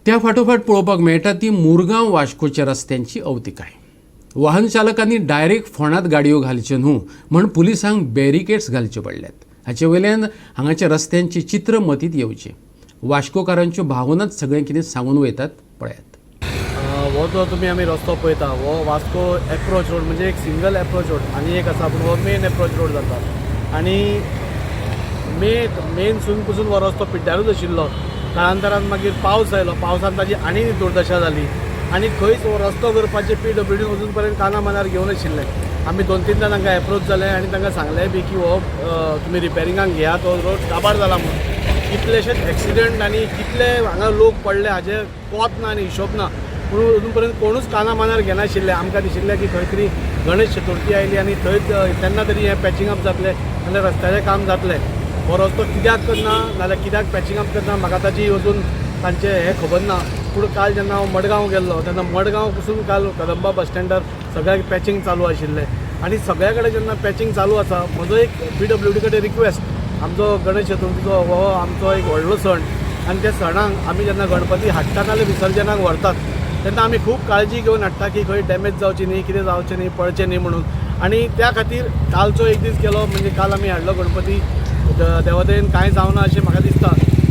त्या फाटोफाट पळोवपाक मेळटा ती मुरगांव वास्कोच्या रस्त्यांची अवतिकाय. वाहन चालकांनी डायरेक्ट फोंडात गाडयो घालच्यो न्हू म्हण पुलिसांक बॅरिकेड्स घालच्यो पडल्यात. हाचे वयल्यान हांगाच्या रस्त्यांचें चित्र मतींत येवचें. वास्कोकारांच्यो भावनाच सगळें कितें सांगून वयतात, पळयात. हो जो तुमी आमी रस्तो पळयता, हो वास्को एप्रोच रोड, म्हणजे एक सिंगल एप्रोच रोड आनी एक आसा, पूण हो मेन एप्रोच रोड जाता आनी मेनसून पसून हो रस्तो पिड्ड्यारूच आशिल्लो. काळांतरान मागीर पावस आयलो, पावसान ताजी आनी दुर्दशा जाली आनी खंयच हो रस्तो करपाचे पीडब्ल्यूडी अजून पर्यंत काना मनार घेवन आशिल्ले. आमी दोन तीनदां तांकां एप्रोच जाले आनी तांकां सांगलें बी की हो तुमी रिपेरिंगाक घेयात, हो रोड काबार जाला म्हणून. कितलेशेच एक्सिडंट आनी कितले हांगा लोक पडले हाजे कोत ना आनी हिशोब ना, पूण अजून पर्यंत कोणूच काना मनार घेनाशिल्ले. आमकां दिशिल्लें की खंय तरी गणेश चतुर्थी आयली आनी थंयच तेन्ना तरी हें पॅचिंग अप जातलें आनी रस्त्याचें काम जातलें. हो रस्तो कित्याक करना नाल्यार कित्याक पॅचिंग अप करना, म्हाका ताची अजून तांचें हें खबर ना. पूण काल जेन्ना हांव मडगांव गेल्लो तेन्ना मडगांव पसून काल कदंबा बस स्टँडार सगळ्याक पॅचिंग चालू आशिल्लें आनी सगळ्या कडेन जेन्ना पॅचिंग चालू आसा, म्हजो एक पीडब्ल्यूडी कडेन रिक्वेस्ट, आमचो गणेश चतुर्थीचो हो आमचो एक व्हडलो सण आनी त्या सणाक आमी जेन्ना गणपती हाडटा नाल्यार विसर्जनाक व्हरतात तेन्ना आमी खूब काळजी घेवन हाडटा की खंय डॅमेज जावची न्ही, कितें जावचें न्ही, पडचें न्ही म्हणून. आनी त्या खातीर कालचो एक दीस गेलो, म्हणजे काल आमी हाडलो गणपती, देवादयेन कांय जावना अशें म्हाका दिसता.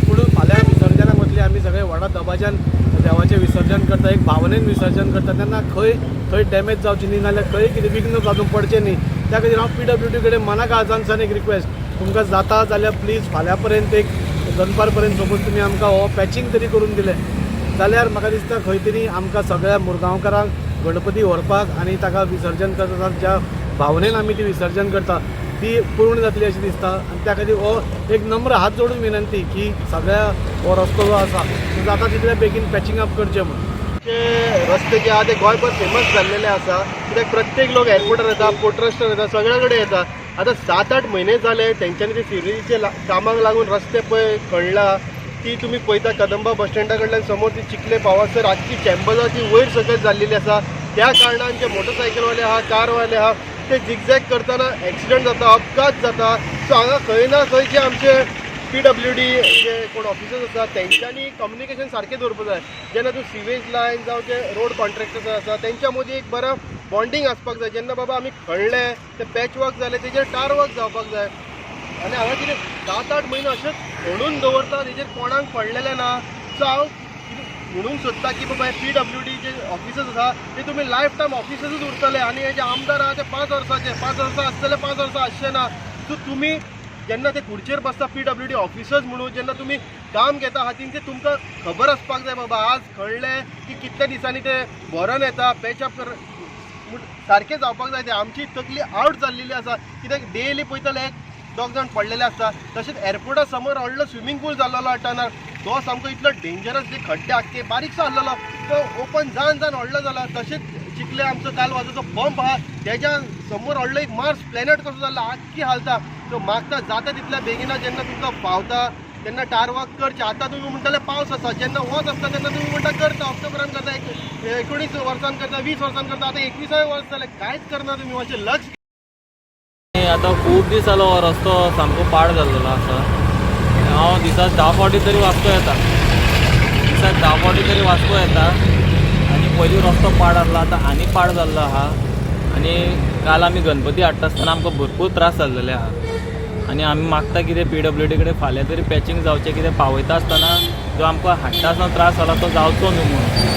पूण फाल्यां विसर्जनाक वतली, आमी सगळे व्हडा दबाज्यान देवाचें विसर्जन करता, एक भावनेन विसर्जन करता, तेन्ना खंय खंय डॅमेज जावची न्ही नाल्यार खंय कितें विघ्न जावन पडचें न्ही, त्या खातीर हांव पीडब्ल्यूडी कडेन मना काळजानसान एक रिक्वेस्ट, तुमकां जाता जाल्यार प्लीज फाल्यां पर्यंत, एक दनपार पर्यंत सपोज तुमी आमकां हो पॅचिंग तरी करून दिलें जाल्यार म्हाका दिसता खंय तरी आमकां सगळ्या मुरगांवकारांक गणपती व्हरपाक आनी ताका विसर्जन करता, ज्या भावनेन आमी ती विसर्जन करता ती पूर्ण जातली अशें दिसता. आनी त्या खातीर हो एक नम्र हात जोडून विनंती की सगळ्या हो रस्तो जो आसा तो जाता तितल्या बेगीन पॅचिंग अप करचें म्हणून. जे रस्ते जे आहा ते गोंयभर फेमस जाल्लेले आसा, कित्याक प्रत्येक लोक एअरपोर्टार येता, पोर्ट ट्रस्टार येता, सगळ्या कडेन येता. आतां 7-8 म्हयने जाले तेंच्यांनी ते सिवरेजीचे कामाक लागून रस्ते पळय खणला ती तुमी पळयता. कदंबा बस स्टँडा कडल्यान समोर ती चिखले पावासर आख्खी चॅम्बर्सां ती वयर सकयल जाल्लेली आसा. त्या कारणान जे मोटरसायकलवाले आहा, कारवाले आहा, ते झिगझॅग करतना एक्सिडंट जाता, अपघात जाता. सो हांगा खंय ना खंय जे आमचे पीडब्ल्यूडी जे कोण ऑफिसर्स आसा तेंच्यांनी कम्युनिकेशन सारकें दवरपाक जाय. जेन्ना तूं सिवेज लायन जावं जे रोड कॉन्ट्रॅक्टर्स आसा तेंच्या मदीं एक बरो बॉन्डींग आसपाक जाय. जेन्ना बाबा आमी खणले ते पॅच वर्क जाले, तेजेर टार वर्क जावपाक जाय. आनी हांगा कितें 7-8 म्हयने अशेंच खणून दवरता, तेजेर कोणाक पडलेलें ना. सो हांव कितें म्हणूंक सोदता की बाबा हे पीडब्ल्यूडी जे ऑफिसर्स आसा ते तुमी लायफ टायम ऑफिसर्सूच उरतले आनी हे जे आमदार आहा ते 5 वर्साचे, 5 वर्सां आसतले, 5 वर्सां आसचे ना. सो तुमी जेन्ना ते खुर्चेर बसता पीडब्ल्यूडी ऑफिसर्स म्हणून, जेन्ना तुमी काम घेता हातीन, ते तुमकां खबर आसपाक जाय बाबा आज खणले की कितल्या दिसांनी ते भरोन येता, पॅचअप कर सारकें जावपाक जाय. ते आमची तकली आवट जाल्लेली आसा, कित्याक डेली पळयता एक दोग जाण पडलेले आसता. तशेंच एअरपोर्टा समोर व्हडलो स्विमींग पूल जाल्लो टर्नार, तो सामको इतलो डेंजरस, जे खड्डे आख्खे बारीकसो आहलेलो तो ओपन जावन जावन व्हडलो जाला. तशेंच चिखले आमचो कालवाजाचो पंप आहा, तेज्या समोर व्हडलो एक मार्स प्लॅनेट कसो जाला, आख्खी हालता. सो मागता जाता तितल्या बेगिना जेन्ना तुमकां पावता तेन्ना टार वर्क करचें. आतां तुमी म्हणटाले पावस आसा, जेन्ना वत आसता तेन्ना तुमी म्हणटा करता, ऑक्टोबरान करता, एक 19 वर्सान करता, 20 वर्सान करता. आतां 21वे वर्स जालें, कांयच करना तुमी, मातशें लक्ष आनी आतां खूब दीस जालो हो रस्तो सामको पाड जाल्लेलो आसा. हांव दिसाक 10 फावटी तरी वास्को येता, दिसाक 10 फावटी तरी वास्को येता. आनी पयलीं रस्तो पाड आहलो, आतां आनी पाड जाल्लो आहा. आनी काल आमी गणपती हाडटा आसतना आमकां भरपूर त्रास जाल्लेले आहा. आनी आमी मागता कितें पीडब्ल्यूडी कडेन फाल्यां तरी पॅचिंग जावचें, कितें पावयता आसतना जो आमकां हाडटा आसतना त्रास जाला तो जावचो न्हू म्हणून.